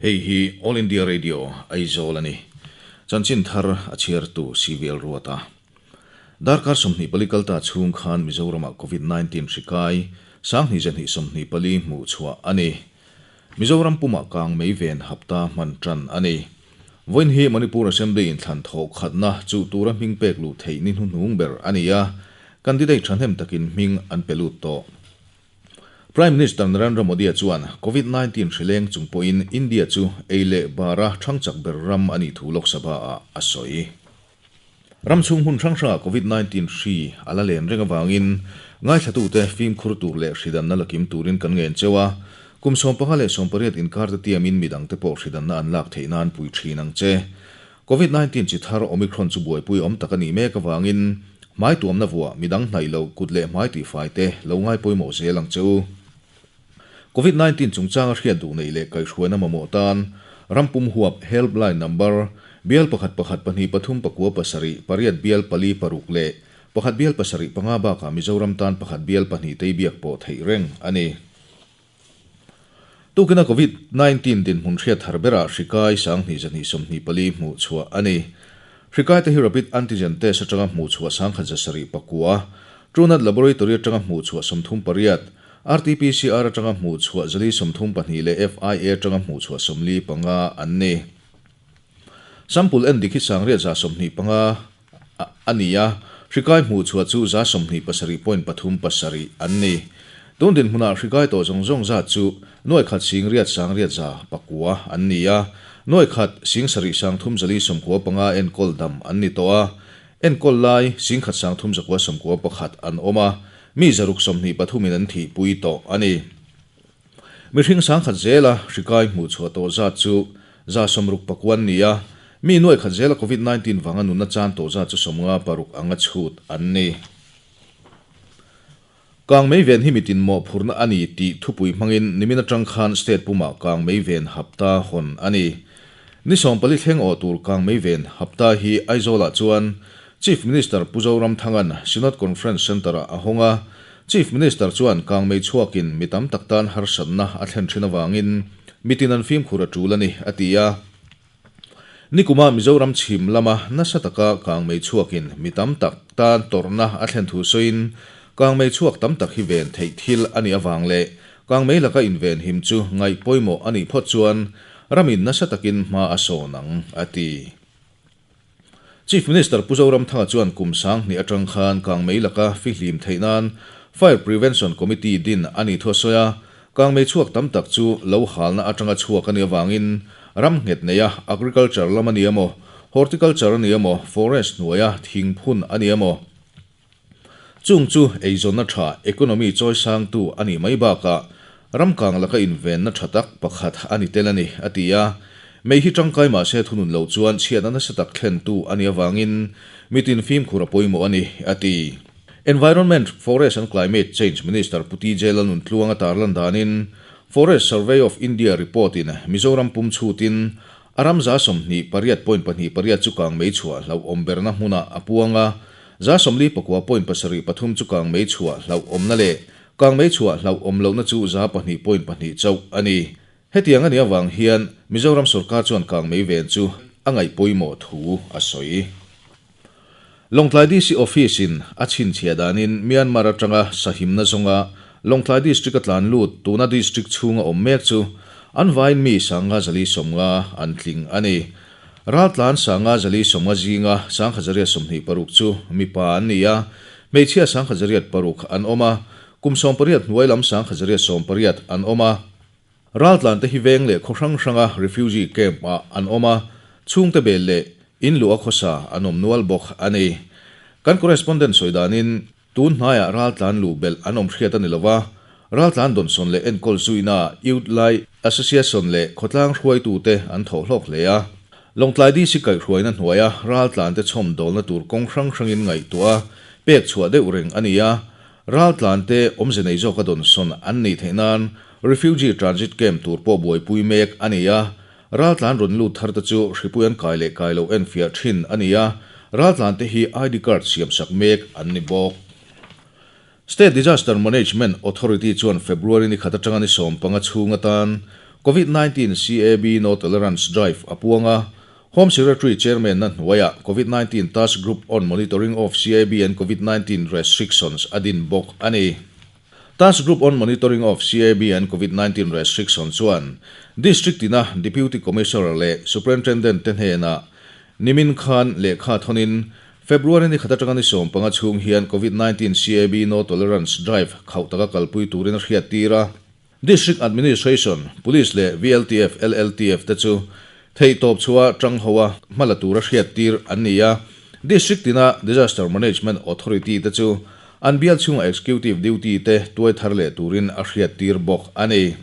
Hei hi All India Radio, Aizawl a ni. Chanchin thar a chhiartu CVL Ruata. Darkar 24 kalta chhung khan Mizoramah Covid 19 hri kai sanghnih zahnih 24 hmuh chhuah a ni. Mizoram pumah kang mei ven hapta hman tan a ni. Vawiin hi Manipur Assembly inthlan thawh khatna chu tura hming pek luh theih ni hnuhnung ber a ni a, candidate thahnem takin hming an pe lut tawh. Prime Minister Narendra Modi-a chuan Covid 19 hri leng chung pawhin India chu ei leh bara thangchak ber ram a nih thu Lok Sabha-ah a sawi. Ram chhung hmun hrang hrangah Covid 19 hri a la len reng avangin ngaithlatute fimkhur tur leh hridanna la kim turin kan ngen cheu a, kum 15 leh 18 inkarte tiamin midangte pawh hridanna an lak theih nan pui thin ang che. Covid 19 chi thar Omicron chu buaipui awm tak a nih mek avangin hmai tuamna vuah midang hnaih loh kut leh hmai tihfai te lo ngai pawimawh zel ang che u. Covid 19 chungchanga hriat duh neih leh kaihhruaina mamawh tan rampum huap helpline number bial pakhat pakhat pahnih pathum pakua pasarih pariat bial pali paruk leh pakhat bial pasarih panga bakah Mizoram tan pakhat bial pahnih tei biak pawh theih reng a ni. Tukina Covid 19 dinhmun hriat thar berah hri kai 2224 hmuh chhuah a ni. Hri kai te hi rapid antigen test atanga hmuh chhuah 1709, Truenat Laboratory atanga hmuh chhuah 38, RT-PCR atanga hmuh chhuah 432 leh FIA atanga hmuh chhuah 45 an ni. Sample en dik hi 925 a ni a, hri kai hmuh chhuah chu 27.37 an ni. Tun dinhmunah hri kai tawh zawng zawng zat chu nuai khat sing riat sang riat za pakua an ni a, nuai khat sing sarih sang thum zali 95 enkawl dam an ni tawh a, enkawl lai sing khat sang thum zakua 91 an awm a, mi zaruk 23 in an thihpui tawh a ni. Mihring sang khat zela hri kai hmuh chhuah tawh zat chu 64 an ni a, mi nuai khat zela Covid 19 vanga nunna chan tawh zat chu 56 anga chhut an ni. Kang mei ven hi mitin mawh phurna a ni tih thupui hmangin nimin atang khan state pumah kang mei ven hapta hawn a ni. Ni 14 thleng awh tur kang mei ven hapta hi Aizawlah chuan Chief Minister Pu Zoramthanga'n Synod Conference Centre-ah a hawng a. Chief Minister chuan kang mei chhuakin mi tam tak tan harsatna a thlen thin avangin mitin an fimkhur a tul a ni, a ti a. Nikuma Mizoram chhim lama nasa taka kang mei chhuakin mi tam tak tan tawrhna a thlen thu sawiin kang mei chhuak tam tak hi ven theih thil a nih avang leh kang mei laka inven him chu ngaih pawimawh a nih phawt chuan ramin nasa takin hma a sawn ang, a ti. Chief Minister Pu Zoramthanga chuan kum 2000 atang khan kang mei laka fihlim theih nan Fire Prevention Committee din a nih thu a sawi a, kang mei chhuak tam tak chu lo halna atanga chhuak a nih avangin ram nghet neia agriculture lam a ni emaw, horticulture a ni emaw, forest hnuaia thing phun a ni emaw, chung chu eizawnna tha economy chawi sangtu a nih mai bakah ram kang laka invenna tha tak pakhat a ni tel a ni, a ti a. Mei hi tangkai mah se thunun lo chuan chhiatna nasa tak thlentu a nih avangin mitin fimkhur a pawimawh a ni, a ti. Environment, Forest and Climate Change Minister Pu TJ Lalnuntluang a tarlan danin Forest Survey of India report-in Mizoram pum chhutin a ram 28.28 chu kang mei chhuah hlauhawm berna hmunah a puang a, 49.73 chu kang mei chhuah hlauhawmna leh kang mei chhuah hlauhawm lohna chu 2.2 chauh a ni. Hetiang a nih avang hian Mizoram sorkar chuan kang mei ven chu a ngaih pawimawh thu a sawi. Lawngtlai DC Office-in a chhinchhiah danin Myanmar atanga sahimna zawnga Lawngtlai District a tlan lut tuna District chhunga awm mek chu an vain mi 590 an tling a ni. Raltlan 590 zinga 1126 chu mipa an ni a, hmeichhia 1006 an awm a, kum 18 hnuai lam 1180 an awm a. Raltlan te hi veng leh khaw hrang hranga refugee camp ah an awm a, chhungte bel leh in luh a khawsa an awm nual bawk a ni. Kan correspondent sawi danin tun hnaiah raltlan luh belh an awm hriat a ni lova, raltlan dawnsawn leh enkawl zuina Youth Lai Association leh khawtlang hruaitute an thawh hlawk hle a. Lawngtlai DC kaihhruaina hnuaia raltlan te chhawm dawlna tur kawng hrang hrangin ngaihtuah a, pek chhuah deuh reng a ni a. Raltlan te awmze nei zawka dawnsawn an nih theih nan Refugee Transit Camp tur pawh buaipui mek a ni a. Raltlan rawn lut thar te chu hripui an kai leh kai lo enfiah thin a ni a, raltlan te hi ID card siamsak mek an ni bawk. State Disaster Management Authority chuan February ni khat atanga ni 15 chhung atan Covid-19 CAB No Tolerance Drive a puang a, Home Secretary Chairman na hnuaiah Covid-19 Task Group on Monitoring of CAB and Covid-19 Restrictions a din bawk a ni. Task Group on Monitoring of CAB and Covid-19 Restrictions chuan District tina Deputy Commissioner leh Superintendent te hnenah nimin khan lehkha thawnin February ni khat atanga ni 15 chhung hian Covid-19 CAB No Tolerance Drive khauh taka kalpui turin a hriat tir a. District Administration, Police leh VLTF, LLTF te chu theihtawp chhuah tang ho a hma la tura hriat tir an ni a. District tina Disaster Management Authority te chu an bial chhunga Executive Duty te tuai thar leh turin a hriat tir bawk a ni.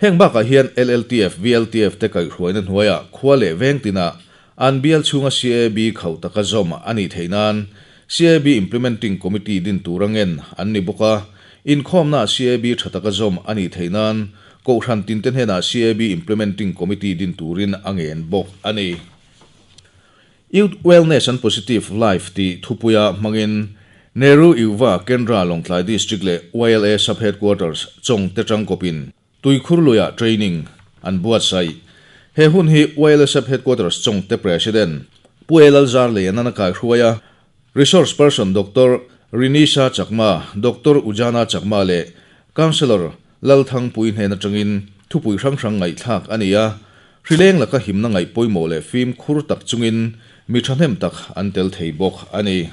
Heng bakah hian LLTF, VLTF te kaihhruaina hnuaiah khua leh veng tinah An bial chhunga CAB khauh taka zawm a nih theih nan CAB Implementing Committee din tur a ngen an ni bawk a, inkhawmnaah CAB tha taka zawm a nih theih nan Kohhran tinte hnenah CAB Implementing Committee din turin a ngen bawk a ni. Youth Wellness and Positive Life tih thupuia hmangin Nehru Yuva Kendra Lawngtlai District leh YLA Sub-Headquarters Chawngte tangkawpin Tuikhur luiah training an buatsaih. He hun hi YLSF Headquarters Chawngte President Pu A Lalzar Leianan a kaihruai a, Resource Person Doctor Rinisha Chakma, Doctor Ujana Chakma leh Councillor Lalthangpui hnen atangin thupui hrang hrang ngaihthlak a ni a, hrileng laka himna ngaih pawimawh leh fimkhur tak chungin mi thahnem tak an tel thei bawk a ni.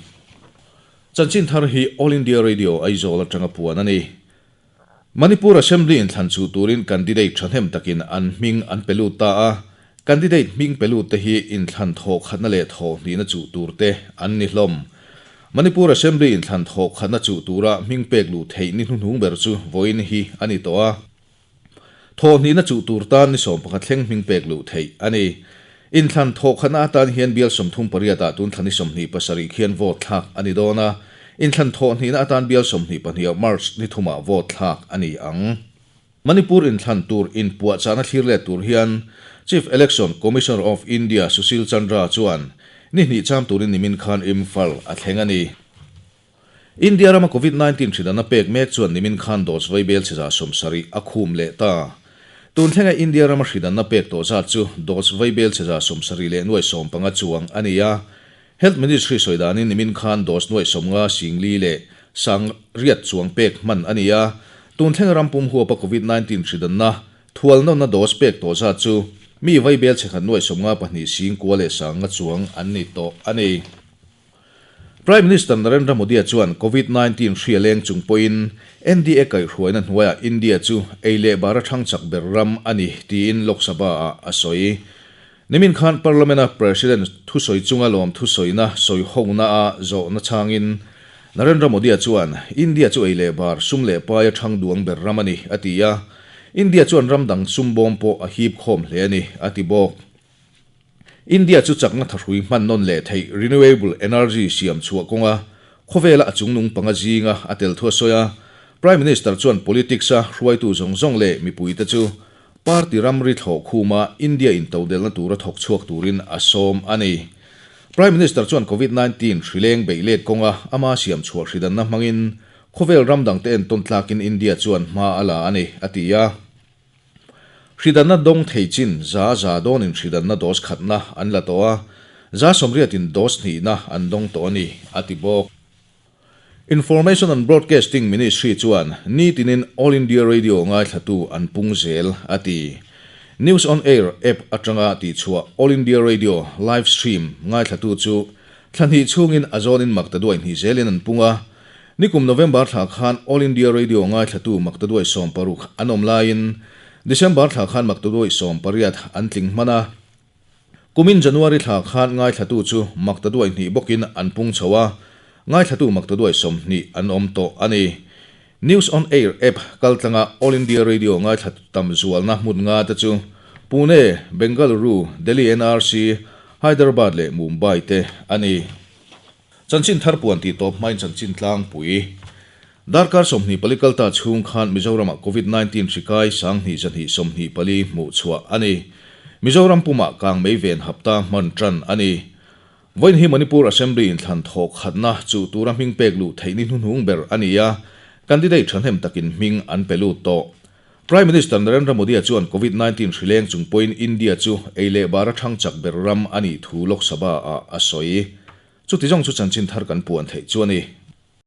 Chanchin thar hi All India Radio Aizawl atanga puan a ni. Manipur Assembly inthlan chuh turin candidate thahnem takin an hming an pe lut ta a, candidate hming pe lut te hi inthlan thawh khatna leh thawh hnihna chuh tur te an ni hlawm. Manipur Assembly inthlan thawh khatna chuh tura hming pek luh theih ni hnuhnung ber chu vawiin hi a ni tawh a. Thawh hnihna chuh tur tan ni 11 thleng hming pek luh theih a ni. Inthlan thawh khatna atan hian bial 38 ah tun thla ni 27 khian vote thlak a ni dawn a, inthlan thawh hnihna atan bial 22 ah March ni thumah vote thlak a ni ang. Manipur inthlan tur inpuahchahna thlir let tur hian Chief Election Commissioner of India Sushil Chandra chuan ni hnih cham turin nimin khan Imphal a thleng a ni. India rama Covid 19 hridanna pek mek chuan nimin khan dose vaibel chhe 70 a khum leh ta. Tun thlenga India rama hridanna pek tawh zat chu dose vaibel chhe 70,050 chuang a ni a. Health Ministry sawi danin nimin khan dose nuai 50 singli leh sang riat chuang pek hman a ni a. Tun thlenga ram pum huapa Covid 19 hridanna thualnawnna dose pek tawh zat chu mi vaibel chhe khat nuai 52 sing kua leh sanga chuang an ni tawh a ni. Prime Minister Narendra Modi-a chuan Covid 19 hri a leng chung pawhin NDA kaihhruaina hnuaiah India chu ei leh bar a thang chak ber ram a ni tiin Lok Sabha-ah a sawi. Nimin khan Parliament-a President thusawi chunga lawm thusawina sawi hona-a zawhna chhangin Narendra Modi-a chuan India chu ei leh bar sum leh pai a thang duang ber ram a ni a ti a, India chuan ram dang sum bawm pawh a hip khawm hle a ni a ti bawk. India chu chakna thahrui hman nawn leh theih renewable energy siam chhuah kawnga khawvela a chungnung panga zinga a tel thu a sawi a. Prime Minister chuan politics a hruaitu zawng zawng leh mipuite chu party ramri thlawh khuma India intodelna tura thawk chhuak turin a sawm a ni. Prime Minister chuan Covid 19 hrileng beih let kawnga ama siam chhuah hridanna hmangin khawvel ram dangte entawn tlakin India chuan hma a la a ni, a ti a. Hridanna dawng thei chin za za dawnin hridanna dose khatna an la tawh a, 80% dose hnihna an dawng tawh a ni, a ti bawk. Information and Broadcasting Ministry chuan nitinin All India Radio ngaithlatu an pung zel, a ti. News on Air app atanga tihchhuah All India Radio live stream ngaithlatu chu thla hnih chhungin a zawnin maktaduai hnih zelin an pung a, Nikum November thla khan All India Radio ngaithlatu maktaduai 60 an awm laiin December thla khan maktaduai 18 an tling hman a. Kumin January thla khan ngaithlatu chu maktaduai hnih bawkin an pung chho a, ngaithlatu maktaduai 20 an awm tawh a ni. News on Air app kaltlanga All India Radio ngaithlatu tam zualna hmun nga te chu Pune, Bengaluru, Delhi NRC, Hyderabad leh Mumbai te a ni. Chanchin thar puan tih tawp hmain chanchin tlangpui. Darkar 24 kal ta chhung khan Mizoramah Covid 19 hri kai 1224 hmuh chhuah a ni. Mizoram pumah kang mei ven hapta hman tan a ni. Vawiin hi Manipur Assembly inthlan thawh khatna chuh tura hming pek luh theih ni hnuhnung ber a ni a, candidate thahnem takin hming an pe lut tawh. Prime Minister Narendra Modi-a chuan Covid 19 hri leng chung pawhin India chu ei leh bara thang chak ber ram a nih thu Lok Sabha-ah a sawi. Chuti zawng chu chanchin thar kan puan theih chu a ni.